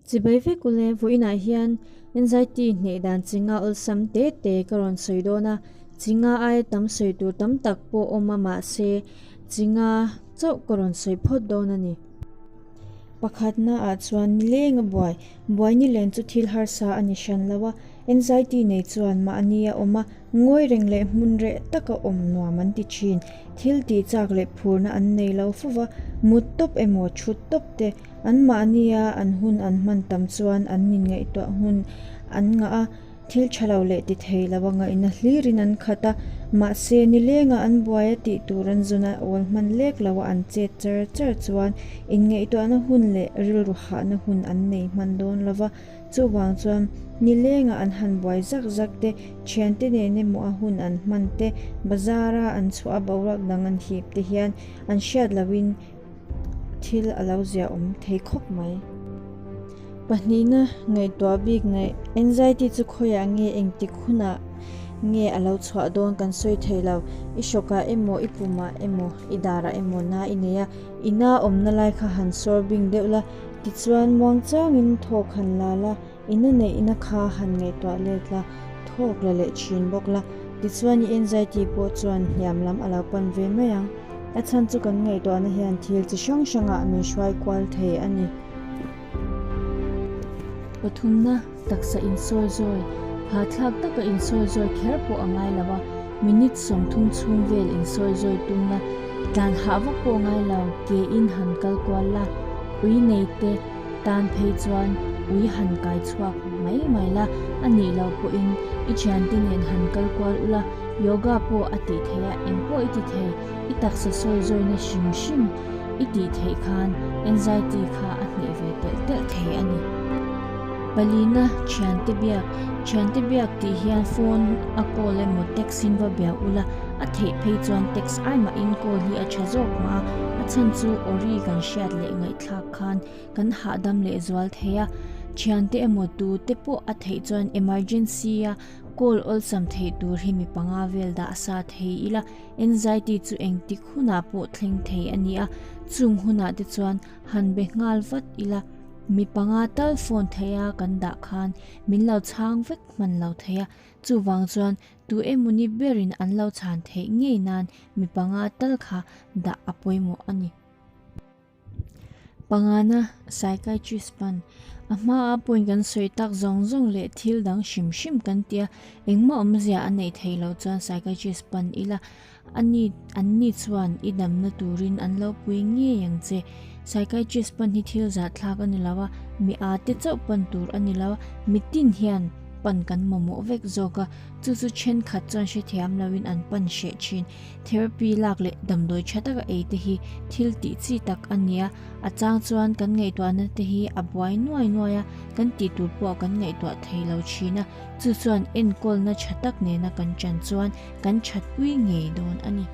Chibai vek ule, vawiinah hian anxiety hneh dan chinga awlsam te te ka rawn sawi dawn a, chinga aia tam sawi tur tam tak pawh awm a mahse chinga chauh ka rawn sawi phawt dawn a ni. Pakhatna ah chuan nileng a buai, buai nilen chu thil harsa a ni hran lo a, anxiety nei chuan mahni a awm a, ngawi reng leh hmun reh taka awm nuam an ti thin, thil tih chak leh phurna an nei lo fo va, mut tawp emaw thut tawp te An mahnia an hun an hman tam chuan an inngaihtuah hun an ngah a, thil tha lo leh ti thei lo a ngaihna hlirin an khat a, mahse nilenga an buai a tih tur an zun a awl hman lek lo a an chet char char chuan inngaihtuahna hun leh rilru hahna hun an nei hman dawn lo va, chuvang chuan nilenga an han buai zak zak te, thiante nen emaw a hun an hman te, bazar a an chhuah a boruak dang an hip te hian an hriat lohin Thil a lo zia awm thei khawp mai. Pahnihna ngaihtuah bik ngaih anxiety chu khawiah nge engtik hunah nge a lo chhuah dawn kan sawi thei lo. I hrawkah emaw i pumah emaw i darah emaw na i nei a, i na awmna lai kha han sawr bing deuh la, tichuan muangchangin thawk han la la, i na neihna kha han ngaihtuah let la, thawk la leh thin bawk la, tichuan i anxiety pawh chuan hniam lam a lo pan ve mai ang. A chhan chu kan ngaihtuahna hian thil chi hrang hrangah min hruai kual thei a ni. Pathumna, taksa insawi zawi, Hahthlak taka insawi zawi kher pawh a ngai lo a, minute 30 chhung vel insawi zawi tum la, tlan hah vak pawh ngai lo, ke in han kal kual la, ui nei te tan phei chuan ui han kai chhuak mai mai la, a nih loh pawhin i thiante nen han kal kual ula, Yoga pawh a tih theih a, eng pawh i ti thei, i taksa sawi zawina hrim hrim i tih theih khan anxiety kha a hneh ve telh telh thei a ni. Palina, Thiante biak, Thiante biak tih hian phone a call emaw text in va bia ula, a theih phei chuan text ai mahin call hi a tha zawk mah a, a chhan chu awri kan hriat leh ngaihthlak khan kan hahdam leh zual thei a, thiante emaw tute pawh a theih chuan emergency a Call awlsam theih tur hi mi panga vel dah sa thei ila, anxiety chu engtik hunah pawh thleng thei a ni a, chung hunah te chuan han be nghal vat ila, mi panga tal phone theia kan dah khan min lo chhang vek hman lo thei a, chuvang chuan tu emawni berin an lo chhan theih ngei nan mi panga tal kha dah a pawimawh a ni. Pangana, Psychiatrist pan, A hmaa point kan sawi tak zawng zawng leh thil dang hrim hrim kan tia, engmah awmzia a neih theih loh chuan psychiatrist pan ila, ani anni chuan i damna turin an lo pui ngei ang che. Psychiatrist pan hi thil zahthlak a ni lo a, mi aa te chauh pan tur a ni lo a, mitin hian pan kan mamawh vek zawk a, chu chu thenkhat chuan hrethiam loin an pan hreh thin. Therapy lak leh damdawi tha taka ei te hi thil tih chi tak a ni a, a chang chuan kan ngaihtuahna te hi a buai nuai nuai a, kan tih tur pawh kan ngaihtuah thei lo thin a, chu chuan enkawlna tha tak nena kan chan chuan kan thatpui ngei dawn a ni.